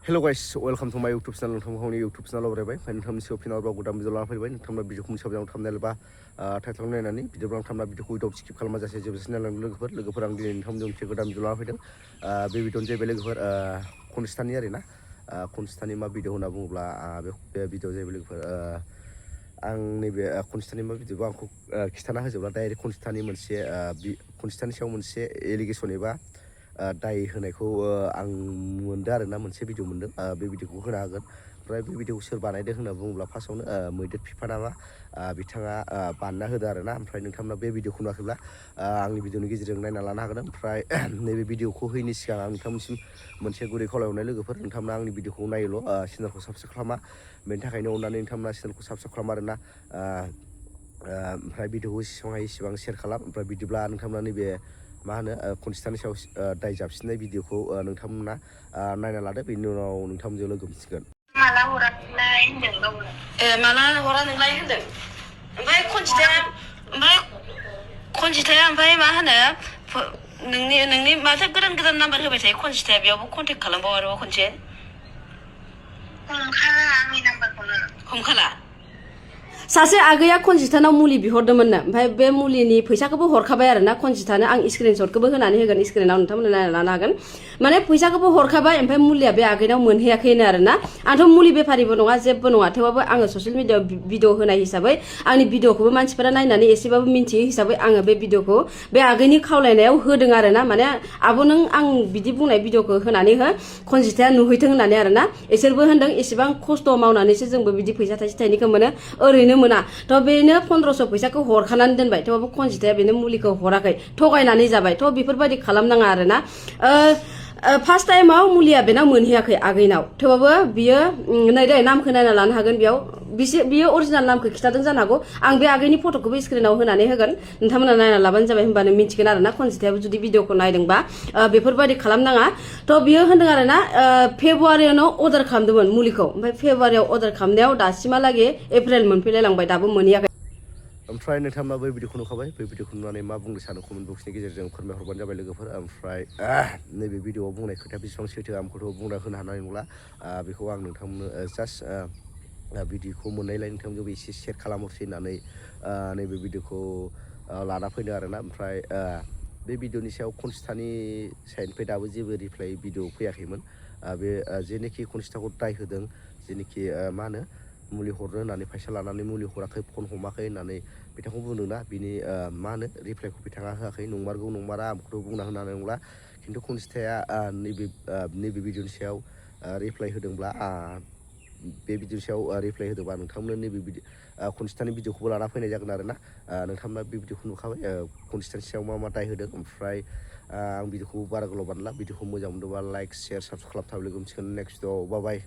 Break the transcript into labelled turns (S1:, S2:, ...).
S1: Hello guys, welcome to my YouTube channel. नोंथांमोननि YouTube channel आवरायबाय नोंथांनि सिगाङाव फिन आरोबाव गोदान भिडिअ लाना फैबाय नोंथांमोना भिडिअखौ मोनसेयाव थांबनेल बा टाइटल नायनानै भिडिअखौ नोंथांमोना भिडिअखौ उइदाउट स्किप खालामा जासे जेबो सिनायलांनो लोगोफोर आं दिनै नोंथांमोनजों मोनसे गोदान भिडिअ लाना फैदों बे भिडिअनि जाहैबाय लोगोफोर खनजितानि आरोना खनजितानि मा भिडिअ होनना बुङोब्ला बे भिडिअ जाहैबाय लोगोफोर आं नैबे खनजितानि मा भिडिअखौ आंखौ खिथाना होजोबला डाइरेक्ट खनजितानि सायाव मोनसे एलिगेसन एबा दाय होनायखौ आं मोनदों आरोना मोनसे भिडिअ मोनदों बे भिडिअखौ होनो हागोन ओमफ्राय बे भिडिअखौ सोर बानायदों होनना बुङोब्ला फार्स्टआवनो मैदेर फिफा नामा बिथाङा बानायना होदों आरोना ओमफ्राय नोंथांमोना बे भिडिअखौ नुवाखैब्ला आंनि भिडिअनि गेजेरजों नायना लानो हागोन ओमफ्राय नैबे भिडिअखौ होयैनि सिगां आं नोंथांमोनसिम मोनसे गुरै खावलायहरनाय लोगोफोर नोंथांमोना आंनि भिडिअखौ नायोल' चेनेलखौ साबस्क्राइब खालामा बेनि थाखायनो अननानै नोंथांमोना चेनेलखौ साबस्क्राइब खालामा आरोना ओमफ्राय भिडिअखौ जेसेबां हायो एसेबां शेयार खालाम ओमफ्राय बिदिब्ला नोंथांमोना नैबे मा होनो खनजितानि सायाव दाय जाबसिननाय भिडिअखौ नोंथांमोना नायना लादो बेनि उनाव नोंथांमोनजों लोगो मोनसिगोन
S2: माला हराखैलाय होनदों गावनो माला हरा नोंलाय होनदों ओमफ्राय खनजिताया ओमफ्राय मा होनो नोंनि माथो गोदान नाम्बार होबाय थायो खनजिताया बेयावबो कन्टेक्ट खालामबाव आरोबाव खनसे हमखाला आंनि नाम्बारखौनो हमखाला
S3: सासे आगैया खनजितानाव मुलि बिहरदोंमोननो ओमफ्राय बे मुलिनि फैसाखौबो हरखाबाय आरोना खनजितानो आं स्क्रिनशटखौबो होनानै होगोन स्क्रिनाव नोंथांमोना नायना लानो हागोन माने फैसाखौबो हरखाबाय ओमफ्राय मुलिया बे आगैनाव मोनहैयाखैनो आरोना आंथ' मुलि बेफारिबो नङा जेबो नङा थेवबाबो आङो ससियेल मिडियायाव भिडिअ होनाय हिसाबै आंनि भिडिअखौबो मानसिफोरा नायनानै एसेबाबो मिन्थियो हिसाबै आङो बे भिडिअखौ बे आगैनि खावलायनायाव होदों आरोना माने आब' नों आं बिदि बुंनाय भिडिअखौ होनानै हो खनजिताया नुहैथों होननानै आरोना इसोरबो होनदों एसेबां खस्थ' मावनानैसो जोंबो बिदि फैसा थाइसे थाइनैखौ मोनो ओरैनो मोना थ' बेनो 1500 फैसाखौ हरखानानै दोनबाय थेवबाबो खनजिताया बेनो मुलिखौ हराखै थगायनानै जाबाय थ' बेफोरबायदि खालामनाङा आरोना फार्स्ट टाइमाव मुलिया बेनाव मोनहैयाखै आगैनाव थेवबाबो बियो नै दे नामखौ नायना लानो हागोन बेयाव बियो अरिजिनाल नामखौ खिथादों जानो हागौ आं बे आगैनि फट'खौबो स्क्रिनाव होनानै होगोन नोंथांमोना नायना लाबानो जाबाय होनबानो मिन्थिगोन आरोना खनजितायाबो जुदि भिडिअखौ नायदोंबा बेफोरबायदि खालामनाङा थ' बियो होनदों आरोना फेब्रुवारियावनो अर्डार खालामदोंमोन मुलिखौ ओमफ्राय फेब्रुवारियाव अर्डार खालामनायाव दासिमहालागै एप्रिल मोनफैलायलांबाय दाबो मोनहैयाखै
S1: ओमफ्राय नोंथांमोना बै भिडिअखौ नुखाबाय बै भिडिअखौ नुनानै मा बुंनो सानो कमेन्ट बक्सनि गेजेरजों फोरमायहरबानो जाबाय लोगोफोर ओमफ्राय नैबे भिडिअआव बुंनाय खोथाया बेसेबां सैथो आंखौथ' बुंना होनो हानाय नंला बेखौ आं नोंथांमोननो जास्ट भिडिअखौ मोननायलाय नोंथांमोनजोंबो एसे शेयार खालामहरसै होननानै नैबे भिडिअखौ लाना फैदों आरोना ओमफ्राय बे भिडिअनि सायाव खनजितानि साइडनिफ्राय दाबो जेबो रिप्लाइ भिडिअ फैयाखैमोन बे जेनोखि खनजिताखौ दाय होदों जेनोखि मा होनो मुलि हरनो होननानै फैसा लानानै मुलि हराखै फन हमाखै होननानै बिथांखौ बुंदोंना बिनि मा होनो रिप्लाइखौ बिथाङा होआखै नंमारगौ नंमारा आंखौथ' बुंना होनो हानाय नंला खिन्थु खनजिताया नैबे भिडिअनि सायाव रिप्लाइ होदोंब्ला बे भिडिअनि सायाव रिप्लाइ होदोंबा नोंथांमोननो नैबे खनजितानि भिडिअखौबो लाना फैनाय जागोन आरोना नोंथांमोना बे भिडिअखौ नुखाबाय खनजितानि सायाव मा दाय होदों ओमफ्राय आं भिडिअखौ बारा गोलाव बानायला भिडिअखौ मोजां मोनदोंबा लाइक शेयार साबस्क्राइब खालामना लोगो मोनसिगोन नेक्स्ट भिडिअआव बाय